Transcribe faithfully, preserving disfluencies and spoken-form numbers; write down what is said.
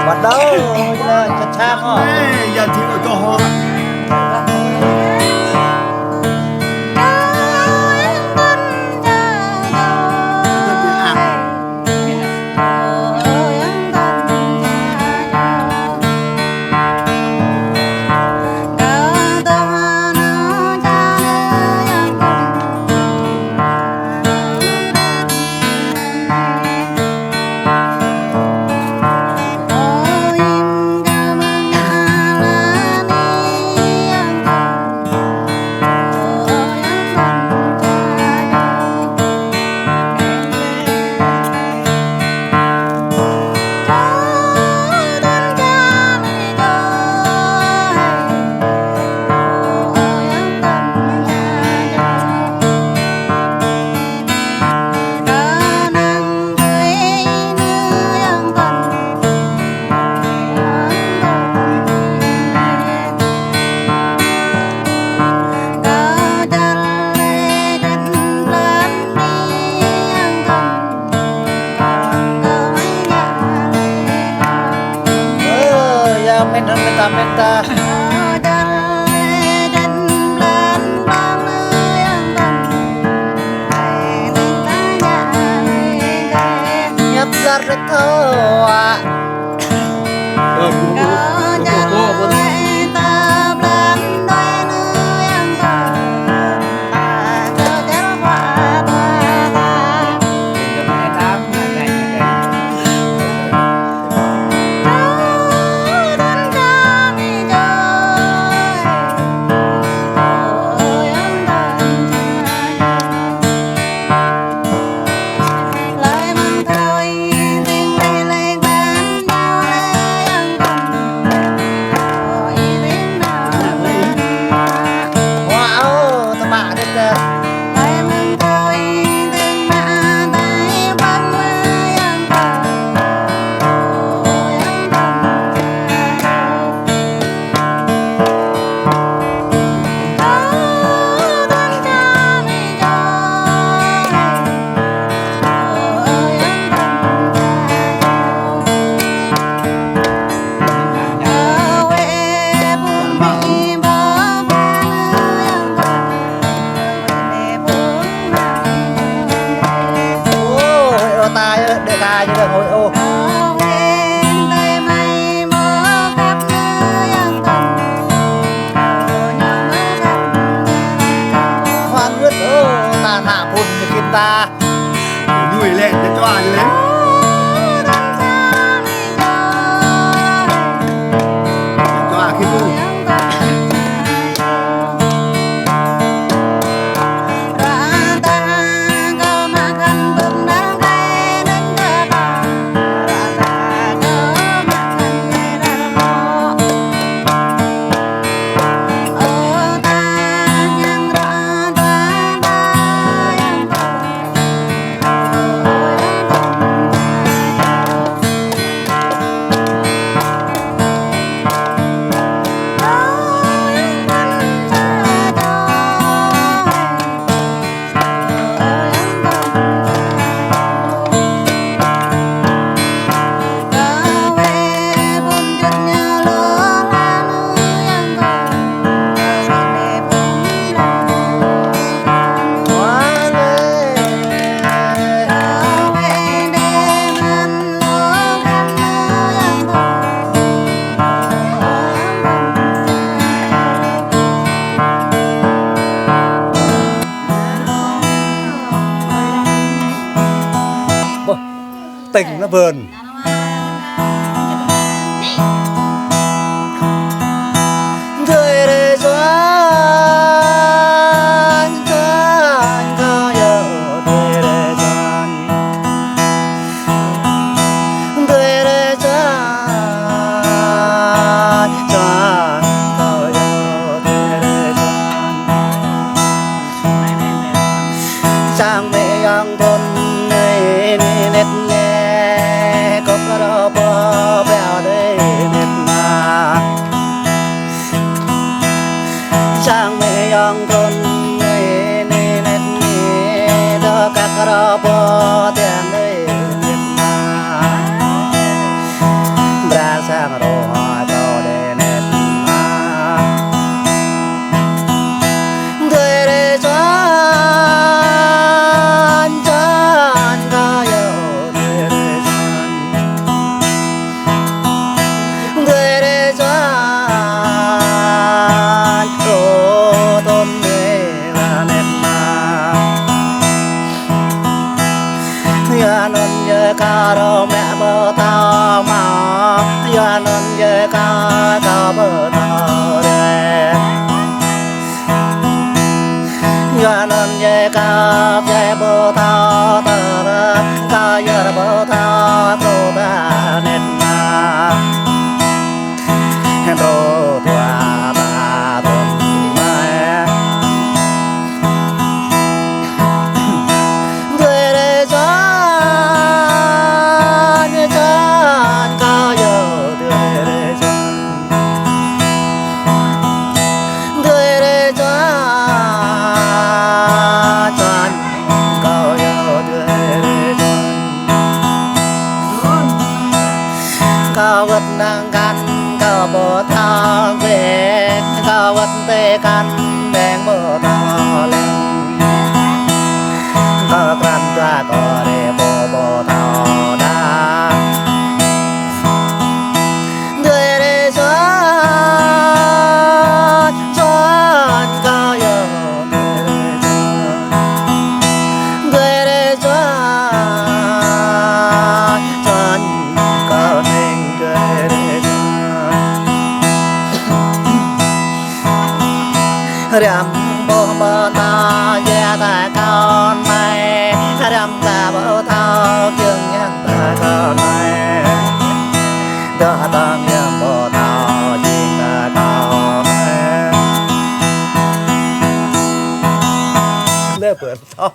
Bắt đầu, là chặt chang hả? Ê, giờ thì ở đó hả? Ơ, ya, mĕn hăng mĕn ta, mĕn ta. Ñăp lar rơ̆t thâo, a. Ơ, ơ, ta, ơ, đe ka, ơ, ơ, ơ. Hoan hơ̆t, ơ, ta nă phun ñu kĭn ta. Đuổi lẹ, để cho anh lên. Cho anh khi tu. Ƀuh, tĭng lă bơn. Sang mẹ yang thôn nê nê nê nê. sang rô hoi kâo đe net ma. Dui rê suan, suan kâo yơh dui rê suan. Dui rê suan, rô tôm dui la net ma. Yua anŭn yơh kâo rơmĕ ƀu thâo mă, yua anŭn yơh kâo, kâo ƀu thâo rĕ. Yua anŭn yơh kâo pơdjai ƀu thâo tơlơi, kâo yơh ƀu thâo tŭ ta net ma. Hơdrô tua ba tôm mai. Dui rê suan, suan kâo yơh dui rê suan. Dui rê suan, suan kâo yơh dui rê suan. Kâo wơ̆t nao kăn kâo ƀu thâo bĕ, kâo wơ̆t tơ kăn ƀĕng ƀu thâo lĕng. Kâo krăn dua kơ rê ƀu ƀu thâo đa. Dui rê suan, suan kâo yơh dui rê suan. Dui rê suan, suan kâo ning dui rê suan. Răm ƀuh ƀu thâo jĕ ta kâo anai, răm ta ƀu thâo kiăng ñăn ta kâo anai. Dŏ tơm yơh ƀu thâo jing ta kâo anai. Lĕ ƀu thâo.